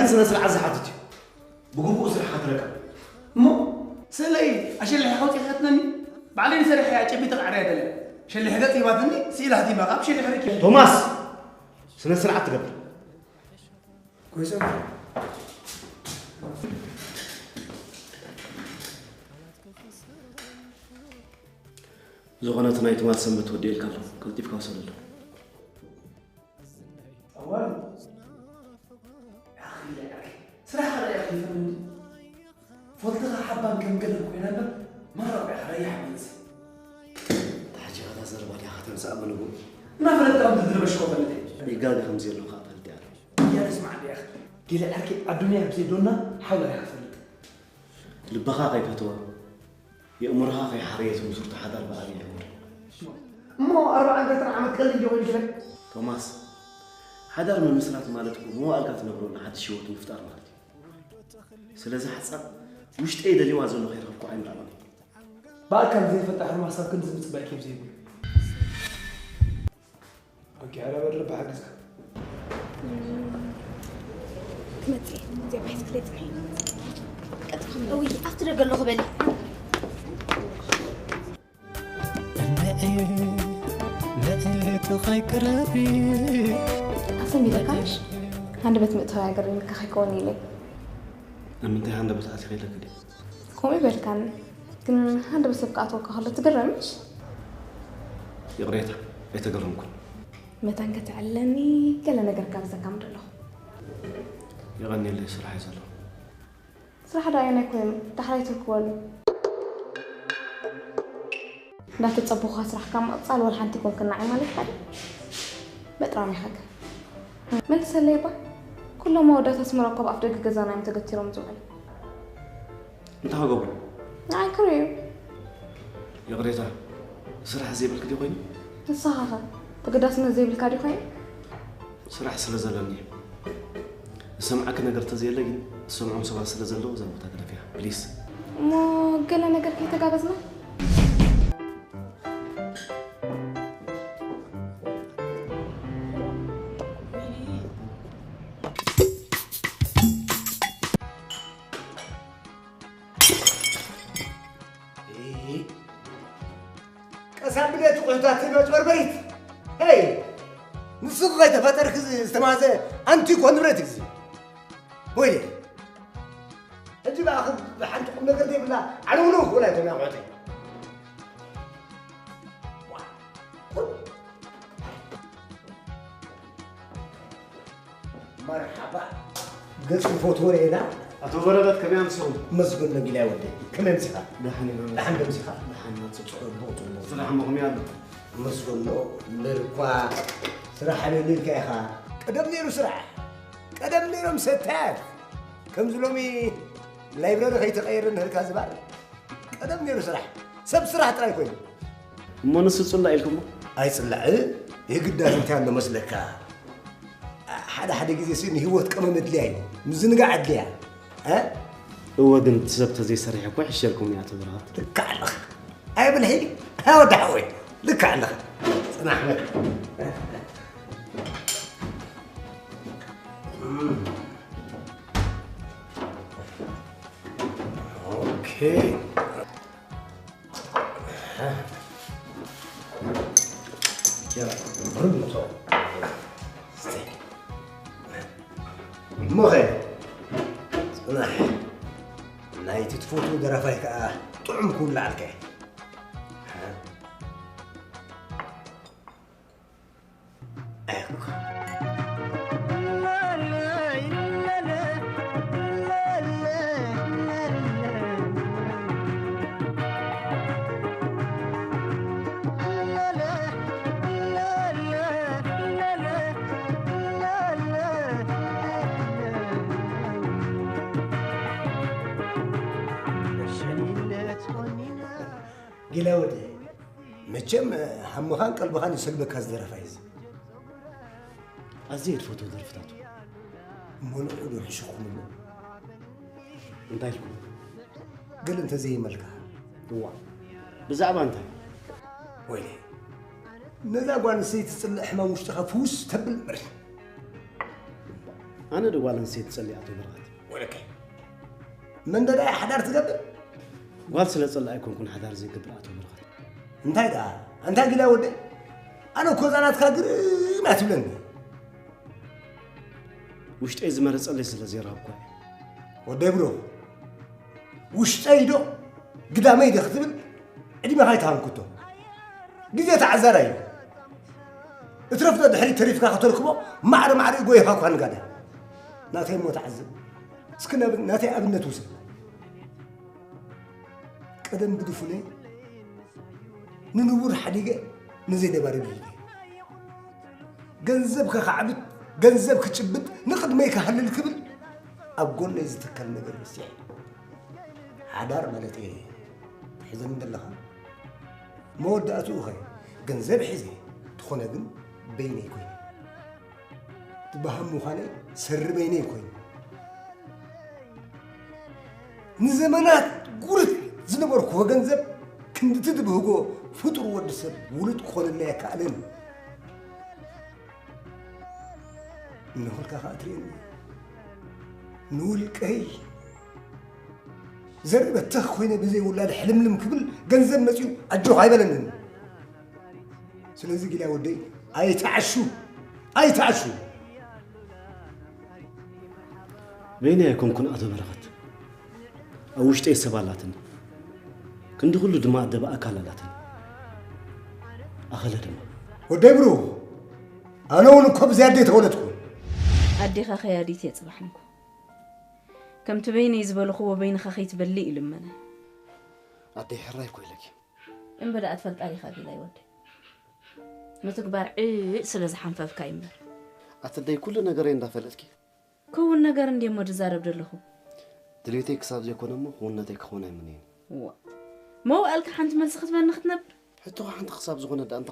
ስነ ስርዓት ዝሓትት እዩ። ብግቡእ ስራሕካ ትረከብ። እሞ ስለይ ኣሸሊሕኻ ኣውፂእካትነኒ? ባዕለይ ንሰሪሐ ኣጨቢጠ ክዓርያ ኣይደልን። ሸሊሕ ገፅ ሂባትኒ፣ ስኢላ ሃቲማ ካብ ሸሊሕ ርኪ። ቶማስ! ስነ ስርዓት ትገብር። ኮይሰ። ዝኾነ እቲ ናይ ትማል ሰንበት ወዲኡልካ ኣሎ። ቀልጢፍካ ውሰደሉ። ኣዋል። ስራሕ ኸኣ ይኸፍል። ፎልትኻ ሓባን ከም ገለን ኮይና እምበር፣ ማራ ኢኻ ረያሕ መንእሰይ። ታሕጂ ኸታ ዘረባ ዲኻ ከተምጽኣ መለቡ? እናፈለጥካ ከም ትድርበሽ እኮ ፈልጥ እየ። ይጋገ ከም ዘየሎ ኸኣ ፈልጥ እየ። እያ ተስማዕ እንዲያ። ገለ ዓርኪ ኣብ ዱንያ ብዘይ ዶና ሓውላ ኢኻ ትፈልጥ። ልብኻ ከይፈትዋ፣ የእምሮኻ ከይሓረየት ምስርቶ ሓዳር ብኣበይ ይዕምር? እሞ ኣርባዓን ክልተን ዓመት ቀሊል ዶ ኮይኑ ይበል? ቶማስ፣ ሓዳር ምምስራት ማለት እኮ መዋእልካ ትነብረሉ ሓድሽ ህይወት ምፍጣር ማለት እዩ። ስለዚ ሓጻብ ውሽጠይ ደልዋ ዘሎ ከይረኸብኩ ኣይምረኣኹን። ብኣካል ዘይፈልጣ ሕሩም ሓሳብ ክንድዚ ምጽባይ ኬፍ ዘይብሉ። ኦኬ፣ ኣረ በል፣ ረቢ ሓግዝካ። ትመጽእ እዚኣ ባይስክሌት ናይ ቀጥታ እውይ፣ ኣብቲ ደገ ኣለኹ በሊ። ንዒ፣ ንዒ ጥቓይ ቅረቢ። ኣሰሚረካሽ? ሃንደበት ምእታው ያገርምካ ከይከውን ኢለ። ንምንታይ ሃንደበት ኣቲኺ ኢለኪ ድዩ? ከምኡ ይበልካኒ። ግን ሃንደበት ሰብ ክኣትወካ ከሎ ትግረምሽ? ይቕሬታ፣ ኣይተገረምኩን። መታን ከተዕልለኒ ገለ ነገር ጋብዘካ ምደለኹ። የቐንየለይ፣ ስራሕ እዩ ዘሎ። ስራሕ ዶ ኣየናይ ኮይኑ? ዳሕራይ ትርክበሉ። እንዳተጸበኹኻ ስራሕካ ምቕጻል ወላ ሓንቲ ኣይኮንክን ንዓይ ማለት ካዲ? በጥራም ኢኻ ግን። መልሰለይ እባ። ኩሎም ኣወዳት ኣስመራ እኮ ኣብ ኣፍ ደገ ገዛና እዮም ተገቲሮም ዝውዕሉ። እንታይ ክገብሩ? ንዓይ ክርእዩ። ይቕሬታ፣ ስራሕ ዘይብልኪ ድዩ ኮይኑ? ንስኻ ኸ? ተገዳስነት ዘይብልካ ድዩ ኮይኑ? ስራሕ ስለ ዘለኒ እዩ። ዝሰምዓኪ ነገር ተዘየለ ግን ዝሰምዖም ሰባት ስለ ዘለዉ እዛ ቦታ ግደፍያ፣ ፕሊስ። እሞ ገለ ነገር ከይተጋገዝና? ቀስ ኣብለይ ትቑሕታት መጭበርበሪት። ሄይ! ንስኺ ከይተፈጠርኪ ዝ-፣ ዝተማዘ ኣንቲኮ ንብረት እዩ እዚ። ወይለይ! ሕጂ ብኣኺ ብሓንቲ ቁም ነገር ዘይብላ ዓለውለው ክብላ ኣይኮነ ኣቑሑተይ። ዋ! መርሓባ። ገጽ ንፈትዎ ርኤና። ኣቶ በረኸት፣ ከመይ ኣምሲኹም? መስገን ነጊላይ ወደይ። ከመይ ኣምሲኻ? ደሓን ኢና። ደሓን ዶ ኣምሲኻ? ደሓን ኢና፣ ጽቡቕ። ጽቡቕ፣ ጽቡቕ። ስራሕ እሞ ከመይ ኣሎ? መስገኖ፣ ምርኳ፣ ስራሕ ኣበይ ኢልካ ኢኻ? ቀደም ነይሩ ስራሕ። ቀደም ነይሮም ሰታያት። ከምዚ ሎሚ ላይብረሪ ከይተቐየረ ንህልካ ዝባር። ቀደም ነይሩ ስራሕ። ሰብ ስራሕ ጥራይ ኮይኑ። እሞ ንሱ ጽላእ ኢልኩሞ? ኣይጽላእ፣ የግዳስ እንታይ ኣሎ መስለካ? ሓደ ሓደ ግዜ ሲ ንህይወት ቀመም ኣድልያ እዩ። ምዝንጋዕ ኣድልያ። እ? እወ፣ ግን እቲ ሰብ ተዘይሰሪሑ እኮ ይሕሸልኩም እዩ፣ ኣቶ ብርሃት። ልክዕ ኣለኻ። ኣይ ብልሒ፣ ኣይ ወዲ ሓወይ። ልክዕ ኣለኻ። ጽናሕ በል። ኦኬ። እሞኸ፣ ጽናሕ፣ ናይቲ ትፈትዎ ደራፋይ ከኣ ጥዑም ክውላዓልካ እየ። ጊላ ወደ መቸም ሃምኻን ቀልብኻን ይሰልበካ ዝደረፋ እዩ። ኣዝየ ዝፈትዎ ደርፍታቱ። እሞ ንዑ ዶ ርሕሽኹምሉ? እንታይ ኢልኩም? ገለ እንተዘይመልካ። እዋ፣ ብዛዕባ እንታይ? ወይኔ፣ ነዛ ጓል ኣንስተይቲ ትጽልእ ሕማም ውሽጥኻ ፍውስ ተብል እምበር። ኣነ ዶ ጓል ኣንስተይቲ ጸሊእ ኣቶ በረኸት? ወለከ መንደዳ ሓዳር ትገብር? ጓል ስለ ጸላእ ኣይኮንኩን ሓዳር ዘይገብር ኣቶ በረኸት። እንታይ ደኣ ኣንታ ጊላ ወደይ? ኣነ እኮ እዛ ናትካ ግርም እያ ትብለኒ። ውሽጠይ ዝመረጸለይ ስለ ዘይረኸብኩ እየ። ወደይ ብሮ፣ ውሽጠይ ዶ ግዳመይ ዶ ክትብል ዕድሜኻ ኣይተሃንኩቶ። ግዜ ተዓዛራይ እዩ። እትረፍዶ ድሕሪት ተሪፍካ ከተርክቦ ማዕረ ማዕረ ይጎየኻ እኳ ንጋዳ። ናተይ እሞ ተዓዘብ። እስኪ ናብ-፣ ናተይ ኣብነት ውሰድ። ቀደም ብድፉነ ንንቡር ሓዲገ ንዘይነባሪ ብሂገ። ገንዘብ ከኻዕብት፣ ገንዘብ ክጭብጥ፣ ንቕድመይ ክሃልል ክብል ኣብ ጎነይ ዝተከል ነገር በሲሐ። ሓዳር ማለት እየ ትሕዘኒ ዘለኻ። መወዳእትኡ ኸ ገንዘብ ሒዘ፣ ትኾነ ግን በይነይ ኮይነ። ትበሃም ምዃነይ ሰሪ በይነይ ኮይኑ። ንዘመናት ጉርት ዝነበርኩዎ ገንዘብ ክንድቲ ትብህጎ ፍጡር ወዲ ሰብ ውሉድ ክኾነለይ ኣይከኣለን። እናኾልካ ኸዓ ትርእየኒ። ንውልቀይ ዘርኢ በተኽ ኮይነ ብዘይ ውላድ ሕልምልም ክብል ገንዘብ መጺኡ ኣጆኻ ኣይበለንን። ስለዚ ጊላ ወደይ ኣይትዓሹ፣ ኣይትዓሹ። በይነይ ኣይኮንኩን ኣቶ በረኸት። ኣብ ውሽጠይ ሰብ ኣላትኒ። ክንዲ ኩሉ ድማ ኣደ ብኣካል ኣላትኒ። ኣኸለ ድማ። ወደይ ብሩኽ፣ ኣነ እውን እኮ ብዘይ ኣደይ ተወለድኩ። ኣዴኻ ከያዲት እየ ጽባሕ እንኮ። ከምቲ በይነይ ዝበልኽዎ በይንኻ ከይትበሊ እዩ ልመና። ኣደይ ሕራይ እኮ ኢለኪ። እምበ ደኣ ትፈልጣ ዲኻ ጊላይ ወደይ? ምትግባር ዕእ ስለ ዝሓንፈፍካ እዩ እምበር። ኣቲ ኣደይ ኩሉ ነገረይ እንዳፈለጥኪ። ክውን ነገር እንድየ እሞ ዝዛረብ ዘለኹ። ድሌተይ ክሳብ ዘይኮነ እሞ ክውንነተይ ክኸውን ኣይምነይን። እዋ። መዋእልካ ሓንቲ መልሲ ክትበኒ ክትነብር? ሕቶኻ ሓንቲ ክሳብ ዝኾነ ደኣ እንታይ